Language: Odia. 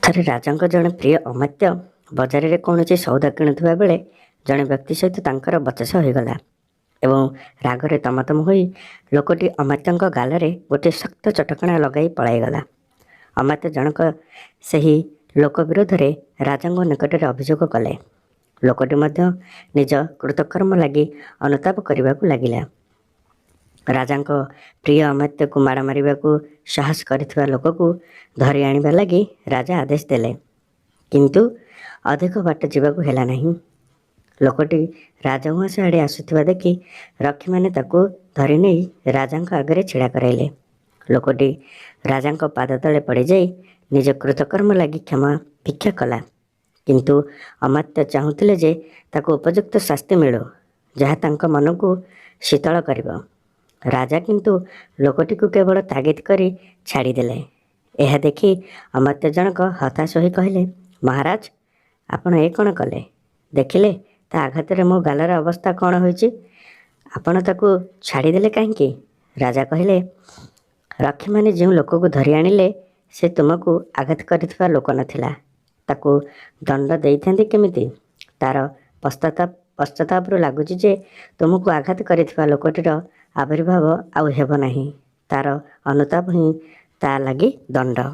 ଥରେ ରାଜାଙ୍କ ଜଣେ ପ୍ରିୟ ଅମାତ୍ୟ ବଜାରରେ କୌଣସି ସଉଦା କିଣୁଥିବା ବେଳେ ଜଣେ ବ୍ୟକ୍ତି ସହିତ ତାଙ୍କର ବଚସା ହୋଇଗଲା ଏବଂ ରାଗରେ ତମତମ ହୋଇ ଲୋକଟି ଅମାତ୍ୟଙ୍କ ଗାଲରେ ଗୋଟିଏ ଶକ୍ତ ଚଟକଣା ଲଗାଇ ପଳାଇଗଲା। ଅମାତ୍ୟ ଜଣକ ସେହି ଲୋକ ବିରୋଧରେ ରାଜାଙ୍କ ନିକଟରେ ଅଭିଯୋଗ କଲେ। ଲୋକଟି ମଧ୍ୟ ନିଜ କୃତକର୍ମ ଲାଗି ଅନୁତାପ କରିବାକୁ ଲାଗିଲା। ରାଜାଙ୍କ ପ୍ରିୟ ଅମାତ୍ୟକୁ ମାଡ଼ ମାରିବାକୁ ସାହସ କରିଥିବା ଲୋକକୁ ଧରି ଆଣିବା ଲାଗି ରାଜା ଆଦେଶ ଦେଲେ। କିନ୍ତୁ ଅଧିକ ବାଟ ଯିବାକୁ ହେଲା ନାହିଁ। ଲୋକଟି ରାଜଉଆସ ଆଡ଼େ ଆସୁଥିବା ଦେଖି ରକ୍ଷୀମାନେ ତାକୁ ଧରି ନେଇ ରାଜାଙ୍କ ଆଗରେ ଛିଡ଼ା କରାଇଲେ। ଲୋକଟି ରାଜାଙ୍କ ପାଦ ତଳେ ପଡ଼ିଯାଇ ନିଜ କୃତକର୍ମ ଲାଗି କ୍ଷମା ଭିକ୍ଷା କଲା। କିନ୍ତୁ ଅମାତ୍ୟ ଚାହୁଁଥିଲେ ଯେ ତାକୁ ଉପଯୁକ୍ତ ଶାସ୍ତି ମିଳୁ, ଯାହା ତାଙ୍କ ମନକୁ ଶୀତଳ କରିବ। ରାଜା କିନ୍ତୁ ଲୋକଟିକୁ କେବଳ ତାଗିଦ କରି ଛାଡ଼ିଦେଲେ। ଏହା ଦେଖି ଅମାତ୍ୟ ଜଣକ ହତାଶ ହୋଇ କହିଲେ, ମହାରାଜ, ଆପଣ ଏ କ'ଣ କଲେ? ଦେଖିଲେ ତା ଆଘାତରେ ମୋ ଗାଲର ଅବସ୍ଥା କ'ଣ ହୋଇଛି? ଆପଣ ତାକୁ ଛାଡ଼ିଦେଲେ କାହିଁକି? ରାଜା କହିଲେ, ରକ୍ଷୀମାନେ ଯେଉଁ ଲୋକକୁ ଧରି ଆଣିଲେ ସେ ତୁମକୁ ଆଘାତ କରିଥିବା ଲୋକ ନଥିଲା। ତାକୁ ଦଣ୍ଡ ଦେଇଥାନ୍ତି କେମିତି? ତାର ପଶ୍ଚାତାପରୁ ଲାଗୁଛି ଯେ ତୁମକୁ ଆଘାତ କରିଥିବା ଲୋକଟିର ଆବିର୍ଭାବ ଆଉ ହେବ ନାହିଁ। ତାର ଅନୁତାପ ହିଁ ତା ଲାଗି ଦଣ୍ଡ।